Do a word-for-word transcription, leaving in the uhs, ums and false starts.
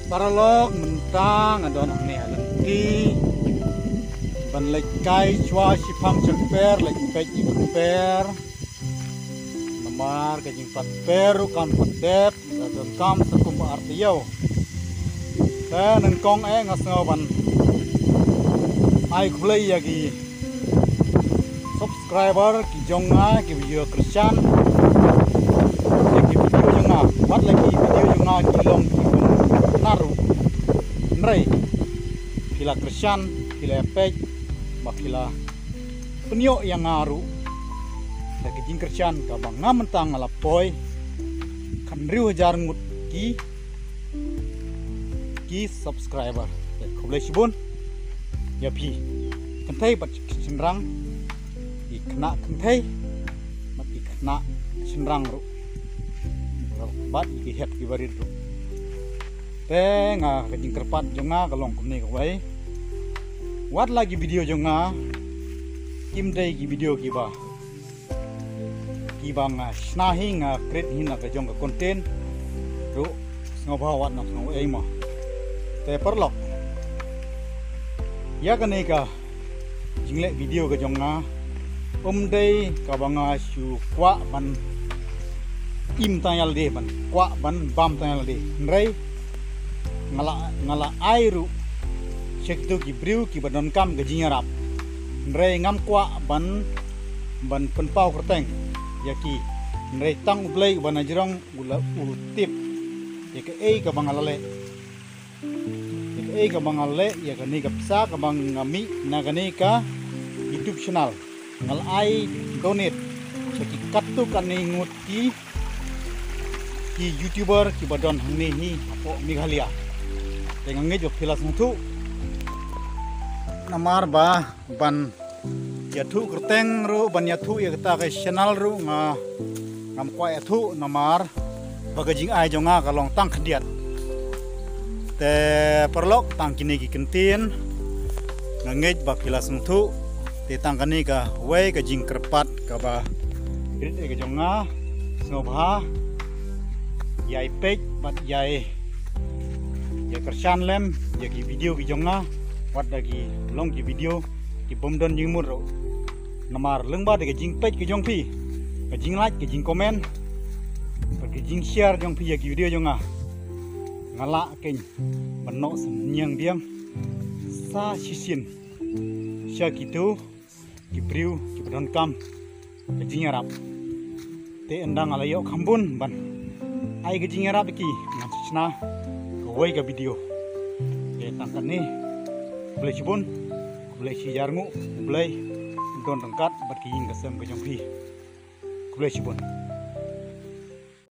Paralok, mynta nga don hangne ha lynti ban leit kai shuwa shiphang shakper, leit peit ïa ka kper. Namar ka jingpait kper ruh kam pat dep, ka donkam sa kum ba ar taïew. Te nyngkong eh nga sngew ban ai khublei ïa ki subscriber ki jong nga, ki viewer Khristan, ïa ki video jong nga, wat la ki video jong nga ki long ki bym kynnoh ruh. Hynrei phi la Khristan, phi la peit, ba phi la pynïoh ïa nga ruh da ka jingkyrshan kaba nga mynta nga la poi khyndai hajar ngut ki, ki subscriber. Te khublei shibun ïa phi, kynthei bad shynrang, ki khynnah kynthei bad ki khynnah shynrang ruh, bad ki hep ki barit ruh. Te nga, ka jingkyrpad jong nga ka long kumne kawei. Wat la ki video jong nga kim dei ki video kiba, kiba nga shna hi, nga create hi na ka jong ka content ruh, sngewbha wat nang sngew ei mo. Te paralok, ïa kane ka jingleh video ka jong nga, um dei kaba nga shu kwah ban im tang ïa lade, ban kwah ban bam tang ïa lade. Hynrei nga la, nga la ai ruh sha kito ki briew kiba donkam ka jingïarap. Hynrei ngam kwah ban, ban pynpaw kyrteng ïa ki. Hynrei tang U Blei uba na jrong u la, u tip ïa kaei kaba nga la leh. Ïa kaei kaba nga leh, ïa kane ka pisa kaba nga mih na kane ka YouTube channel, nga la ai donate sha ki katto katne ngut ki, ki YouTuber kiba don hangne hi hapoh Meghalaya. Te nga ngeit ba phi la sngewthuh. Namar ba ban ïathuh kyrteng ruh, ban ïathuh ïa kata ka channel ruh nga, ngam kwah ïathuh namar ba ka jingai jong nga ka long tang khyndiat. Te paralok, tang kine ki kyntien, nga ngeit ba phi la sngewthuh. Te tang kane kawei ka jingkyrpad kaba rit eh ka jong nga, sngewbha ïai peit bad ïai, ïai kyrshan lem ïa ki video ki jong nga, wat la ki long ki video ki bym don jingmut ruh. Namar lyngba da ka jingpeit ka jong phi, ka jinglike, ka jingcomment bad ka jingshare jong phi ïa ki video jong nga, nga lah kein ban noh synñiang biang sa shisien sha kito ki briew kiba donkam ka jingïarap. Te ynda nga la ïoh kham bun ban ai ka jingïarap ïa ki, ngan sa shna kawei ka video. Te tang katne, khublei shibun, khublei shi hajar nguh, khublei, don ryngkat bad ka ïing ka sem ka jong phi. Khublei shibun.